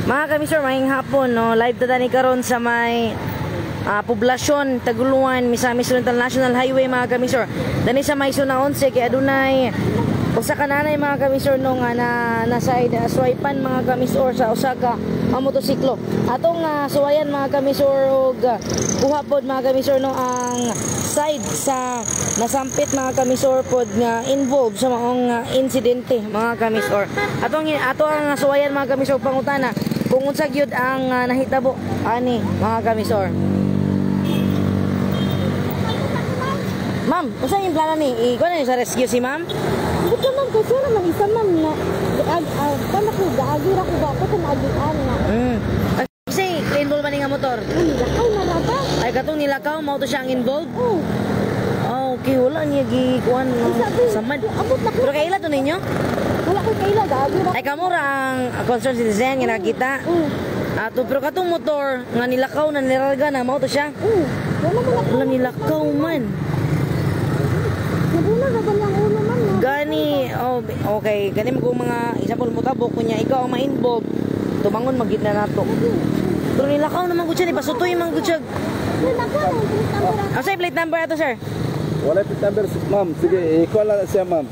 Mga kamisor, maayong hapon, no? Live ta dani karon sa may poblasyon Taguluan, Misamis Oriental National Highway, mga kamisor. Dani sa may Zona 11 kay adunay usa ka nanay, mga kamisor, no, nga na nasa swipan, mga kamisor, sa usa ka motosiklo. Atong suwayan, mga kamisor, og kuha pod, mga kamisor, no, ang side sa nasampit, mga kamisor, pod nga involved sa maong insidente, mga kamisor. Atong ato ang suwayan, mga kamisor, pangutana kung unsa gyud ang nahitabo ani, mga kamisor. Ma'am, unsa yung plano ni? Ikaw na sa rescue si ma'am? Buto ma'am, kasi naman isa ma'am na paano ko gaagi ra ko ba ako kung agian nga. Kasi involved ba ni nga motor? Nilakaw na ra ba? Ay, katong nilakaw mao to siya ang involved? Oh. Oh, okay, wala niya gikuan samad. Abot na ko. Pero kaila to ninyo? Wala ko kaila, gaagi ra. Ay, kamo ra ang concerned citizen nga nakita. Ato pero katong motor nga nilakaw na nilarga na mao to siya. Wala man ako. Wala nilakaw man. Nabuna ra ba niyang ulo man? No? Gani, oh, okay, gani mo kung mga example mo tabok kunya ikaw ang ma-involve, tumangon magid na nato. Pero nilakaw naman gud siya ni pasutoy man gud siya. Nilakaw ang plate number. Asa yung plate number ato, sir? Wala plate number, ma'am. Sige, ikuha lang siya, ma'am.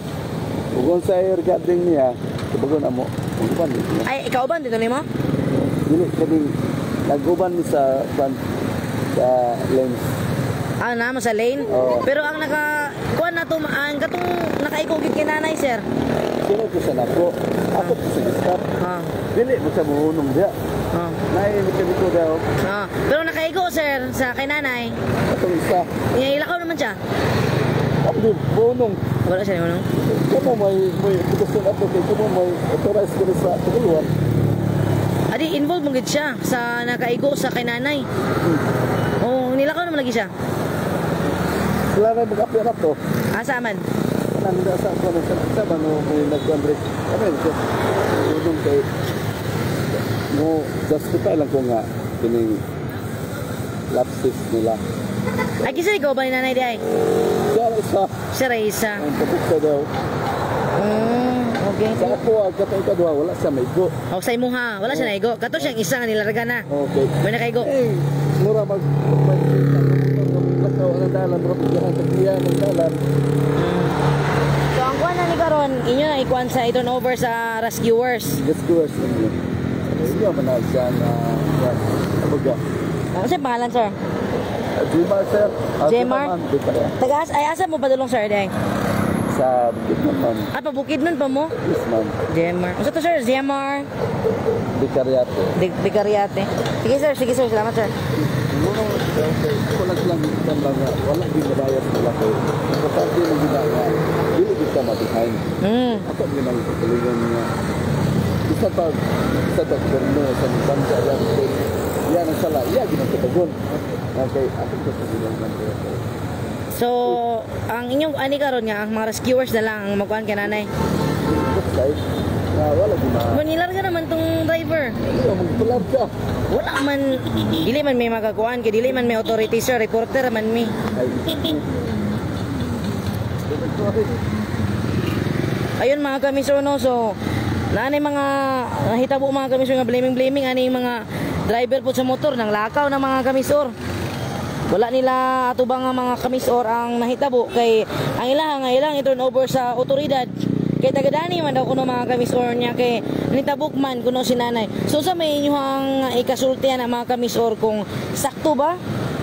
Ug sa regarding niya, tubagon amo. Uban niya. Ay, ikaw ba dito nimo? Dili kani naguban ni sa front sa lens. Ah, naman sa lane. Oo. Pero ang naka kuan na to ang katong nakaikog gid kay nanay, sir. Sino ko sa nako? Ako ko sa stop. Dili mo sa muhunong diya. Naay mekaniko daw. Pero nakaigo, sir, sa kay nanay. Atong isa. Niya ilakaw naman siya. Ako muhunong. Wala siya no. Kamo may aplikasyon ato kay kamo may authorized kini sa Taguluan. Adi involved mo gid siya sa nakaigo sa kay nanay. Oh, nilakaw naman lagi siya. Sila na mag-appear ato. Asa man? Nanda sa ako sa sa mano may nag-break. Kami ko muhunong kay mo justify lang ko nga kining lapses nila. Ay, kisa ikaw ba ni nanay di ay? Siya ra isa. Siya ra isa. Ang patuksa daw. Okay. Sa ako ang katong ikaduha wala siya maigo. O sa imuha, wala siya naigo. Kato siyang isa nga nilarga na. Okay. May nakaigo. Eh, mura mag lakaw ang dalan, mura pagyahan sa kiya ng dalan. So ang kuan na ni karon, inyo na ikuan sa i-turn over sa rescuers. Rescuers ninyo. Hindi man na siya na abaga. Ano siya pangalan, sir? Jemar, sir. Jemar? Jemar? Taga ay asa mo padulong, sir, day? Sa Bukidnon, ma'am. Ah, pabukid nun pa mo? Yes, ma'am. Jemar. Unsa to, sir? Jemar. Vicariate. Vicariate. Sige, sir, sige, sir, salamat, sir. Muna, ko lang lang lang lang nga, wala gyud mabayas nila kay importante mo gyud nga dili gyud ka ma-behind. Ako gyud ang patuloyan nga isa pa gobyerno sa bangsa yan kay yan ang sala, iya gyud ang tubagon. Okay, ako gyud sa ginang. So, ang inyong ani karon nga ang mga rescuers na lang ang magkuan kay nanay. Side na wala gyud ma. Manilarga naman tong driver. Dili magtular ka. Wala man, dili man may magakuan kay dili man may authority, sir, reporter man mi. Ayun mga kamisor, no, so naanay mga nahitabo, mga kamisor, nga blaming blaming ani mga driver po sa motor nang lakaw ng mga kamisor. Wala nila atubang nga mga kamisor ang nahitabo kay ang ilaha nga ilang i-turn over sa otoridad kay tagadani man daw kuno, mga kamisor, niya kay nitabok man kuno si nanay. So sa may inyong ikasultian ang mga kamisor kung sakto ba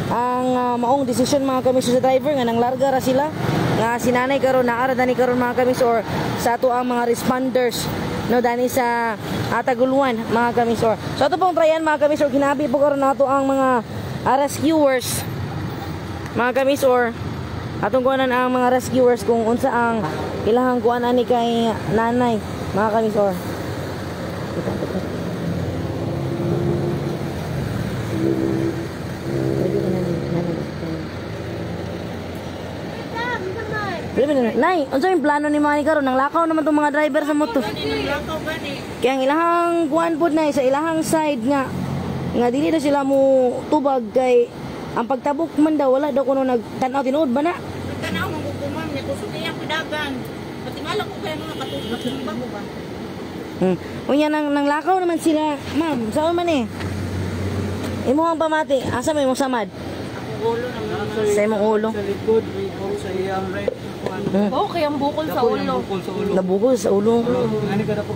ang maong desisyon, mga kamisor, sa driver nga nang larga ra sila nga si nanay karon naara dani karon, mga kamisor, sa ato ang mga responders, no, dani sa Taguluan, mga kamisor. So ato pong tryan, mga kamisor, ginabi po karon nato ang mga rescuers, mga kamisor. Atong kuanan ang mga rescuers kung unsa ang ilahang kuan ani kay nanay, mga kamisor. Nay, unsa yung plano ni mga ni karon? Nang lakaw naman tong mga driver sa motor. Kaya ang ilahang kuan pod nay sa ilahang side nga nga dili na sila mo tubag kay ang pagtabok man daw wala daw kuno nagtan-aw tinuod ba na? Nagtanaw man ko ma'am, niya kusog niya ko dagan. Patingala ko kaya mga katubag ba ko ba? Unya nang lakaw naman sila, ma'am. Saan man eh? Imo ang pamati. Asa may imong samad? Ulo naman. Sa imong ulo. Sa likod, sa iyang right. Oh, kaya ang bukol sa ulo. Bukol sa ulo. Nabukol sa ulo. Ano ka na po?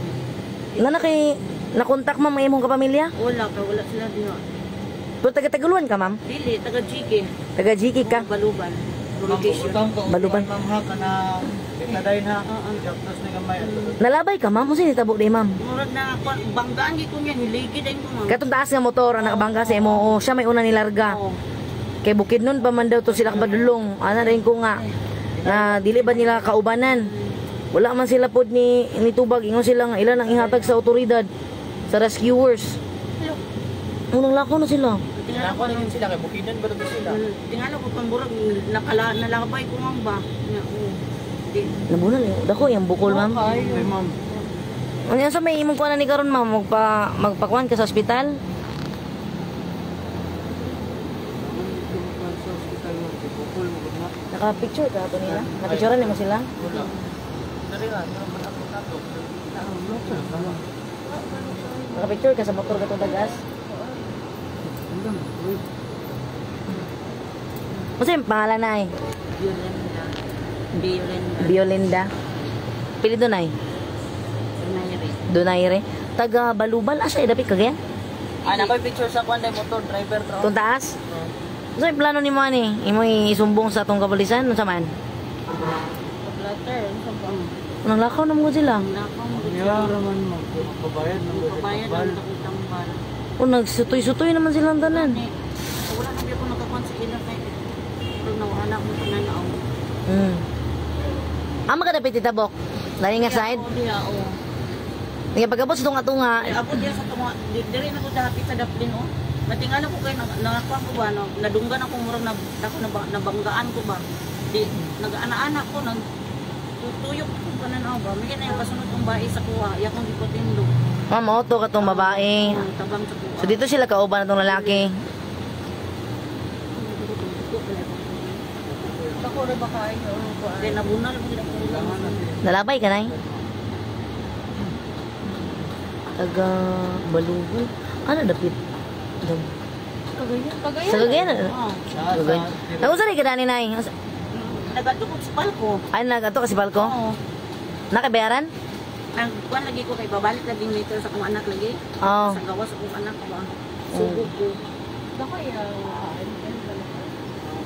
Nana kay nakontak ma'am ang imong kapamilya? Wala ka, wala sila diha. Pero taga-Taguluan ka, ma'am? Dili, taga GK. Taga GK ka? Baluban. Location. Baluban. Ma'am ha, kana kadayon ha. Diagnos na gamay. Nalabay ka, ma'am? Unsa nitabo di, ma'am? Murag na banggaan gid ko niya, hiligi din ko ma'am. Katong taas nga motor ang nakabangga sa imo, oh, siya may una nilarga. Oo. Kay bukid nun pa man daw to sila kabadulong. Ana rin ko nga na dili ba nila kaubanan. Wala man sila pod ni tubag, ingon sila nga ilan ang ihatag sa otoridad sa rescuers. Unang lakaw na sila. Tingala Ako na sila kay bukidan ba to sila? Tingala ko pang murag nakala nalabay ko ma'am ba. Nya, oo. Di. Nabunal eh. Dako yung bukol, ma'am. Ay, ma'am. Ano sa may imong kuan ni karon, ma'am, magpakuan ka sa ospital? Sa ospital ma'am, kay bukol mo gud na. Naka-picture ka ato nila? Napicturean nimo sila? Wala. Dari nga, naman ako nato. Naka-picture ka sa motor katong tagas? Unsa yung pangalan na ay? Violenda. Violenda. Violinda. Pili dunay. Donaire. Donaire. Taga Balubal asa eh dapit Cagayan? Ah, nako picture sa kwan motor driver bro. Tong taas? Unsa yung plano nimo ani? Imo isumbong sa atong kapulisan unsa man? Blatter, sa bang. Unang lakaw na mo sila. Nakaw mo gud Yeah, raman ma'am. Magpabayad ng Pabayad ang takong tambal. O nagsutoy-sutoy naman silang tanan. Ni, wala na ko nakakuan sa ila kay pero nawala ko tanan-aw. Ama ka dapit itabok. Lahi nga side. Ako diha oh. Nga pagabot sa tunga-tunga, Ay, ako diha sa tunga, diri na ko dapit sa daplin oh. Natingala ko kay nakakuan ko ba no, nadunggan ako murag na ako nabanggaan ko ba. Di nag-ana-ana ko nag tutuyok ko tanan-aw ba. May na yung kasunod kong bae sa kuha, iya kong gipatindog. ma'am, auto ka tong babae. Ang tabang sa kuha. So dito sila kauban na tong lalaki. Ako ra ba kayo? Kaya nabunal ko gid ako. Nalabay ka, nay? Taga Balubal. Ano dapit? Cagayan. Sa Cagayan? Oo. Cagayan. Naunsa rin ka dani, nay? Nagadto ko sa palko. Ay, nagato kasi balko? Oo. Nakabayaran? Ang kuan lagi ko kay babalik lagi later sa akong anak lagi. Oo. Sa gawas sa akong anak ba. Sugo ko. Dako yang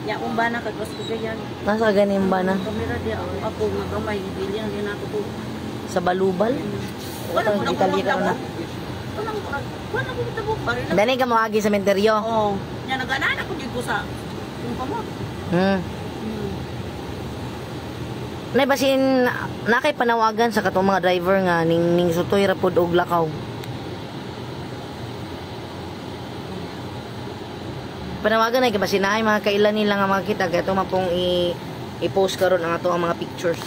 Ya akong bana kag was Cagayan. Nasa ganin ba na? Kamera di ako ako nga gamay dili ang ginako ko. Sa Balubal? Wala ko na Italya ka na. Wala ko na. Wala ko tabok bari lang. Dani ka moagi sa menteryo. Oo. Nya nag-ana ko jud ko sa kung kamot. Nay basin nakay panawagan sa katong mga driver nga ning sutoy ra pod og lakaw. Panawagan ay kay basin naay mga kailan nila nga makita kay ato man pong i-post karon ang ato ang mga pictures.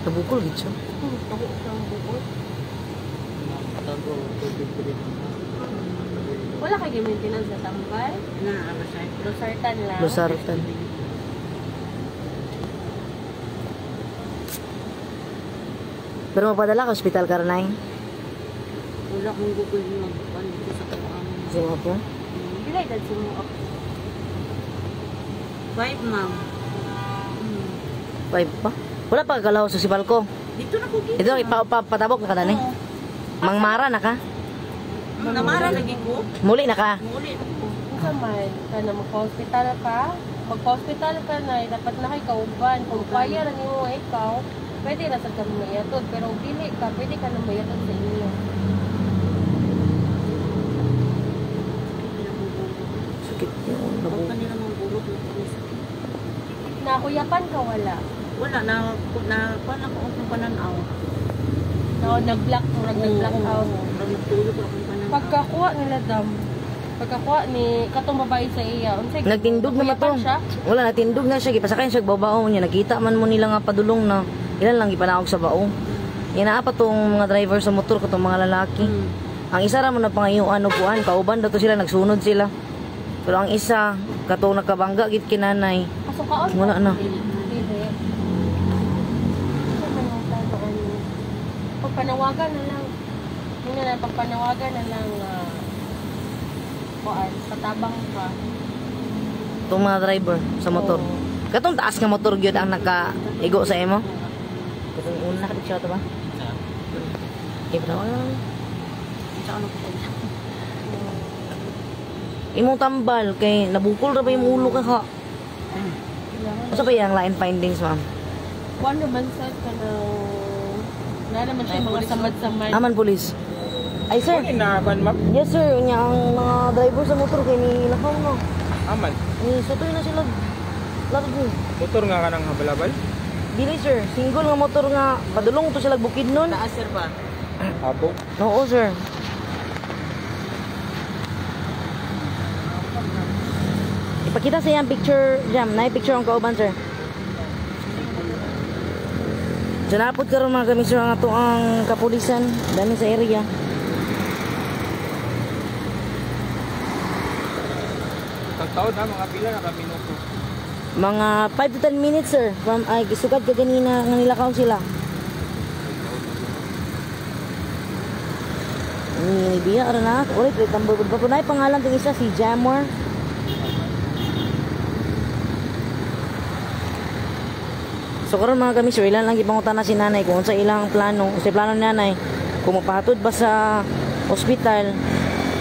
Nabukol gid siya. Dako ang bukol. Wala kay maintenance sa tambal. Na ano siya. Losartan lang. Losartan. Pero mapadala ka ospital ka rin ay? Wala akong Google magkuan dito sa kuan. Kasi mo po. Pila edad si mo up? 5 ma'am. 5 pa. Wala pa kagalaw sa sibal ko. Dito na ko gid. Ito, ipapatabok na ka dani. Oo. Mangmara na ka. Namara lagi ko. Muli na ka. Muli ko. Unsa man ka na magpa-hospital ka? Magpa-hospital ka na, eh, dapat na kay kauban. Kung kaya ra nimo nga ikaw, pwede ra sad ka mayatod. Pero kung dili ka, pwede ka na mayatod sa inyo. Sakit yung Huwag nabukol. ka nila mangburot na kami sa Nakuyapan ka wala. Wala na na kuan ako akong pananaw. Na nag-black, murag nag-black out. Murag nagtulog akong pananaw. Pagkakuha nila dam, pagkakuha ni katong babae sa iya, unsay Nagtindog naman to. nakuyapan siya? Wala, natindog na siya. Gipasakayan siya bao niya. Nakita man mo nila nga padulong na ilan lang gipanaog sa bao. Yan na pa tong mga driver sa motor katong mga lalaki. Ang isa ra mo na pangayuan upuan, kauban daw to sila, nagsunod sila. Pero ang isa katong nakabangga gid kinanay. Kasukaon. Wala na. Dili. Ito man ang plano ani. Pagpanawagan na lang. Yun na lang, pagpanawagan na lang kuan, patabang ka. Itong mga driver sa motor. Oo. Katong taas nga motor gyud ang nakaigo sa imo. Katong una ka to ba? Eh, pero Sa ano ko. Imong tambal kay nabukol ra ba imong ulo ka ha? Unsa pa iyang line findings, ma'am? Kuan naman sa kanang na naman siya mga samad-samad. Aman police. Ay sir. Na kuan ma'am? Yes sir, unya ang mga driver sa motor kay ni lakaw no. Aman. Ni sutoy na sila. Largo. Motor nga kanang habalabal. Dili sir, single nga motor nga padulong to sila bukid nun. Taas sir ba? Apo. Oo sir. Ipakita sa iyang picture, Jam. Na picture ang kauban sir. So napod karon mga kami sir ang ato ang kapulisan dami sa area. Tagtaon na mga pila na kami minuto. Mga 5 to 10 minutes sir from ay gisugad ka ganina nga nilakaw sila. Ni biya ra na ulit ulit tambol pa po na pangalan ting isa si Jamor. So karon mga kami sir, ilan lang gipangutana si nanay kung unsa ilang plano, unsa plano ni nanay kung magpahatod ba sa ospital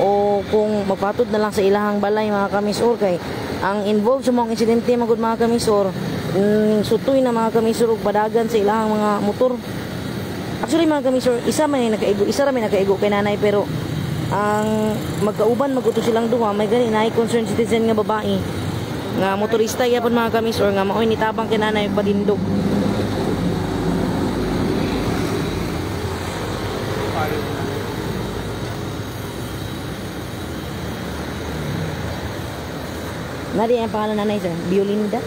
o kung magpahatod na lang sa ilahang balay mga kamisor kay ang involved sa mga insidente magud mga kamisor, sutoy na mga kamisor og padagan sa ilahang mga motor. Actually mga kamisor, isa man yung nakaigo, isa ra may nakaigo kay nanay pero ang magkauban maguto silang duha, may gani naay concerned citizen nga babae nga motorista gyapon mga kamisor nga maoy nitabang kay nanay patindog. Nari ang pangalan nanay sir, Violinda.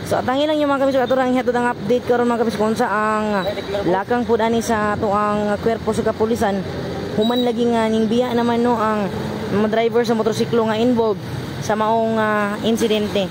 So atangin lang yung mga kamisor, ato lang ihatod ang update karon mga kamisor kung sa ang lakang pud ani sa ato ang kwerpo sa kapulisan. Human lagi nga ning biya naman no ang mga driver sa motorsiklo nga involved sa maong insidente.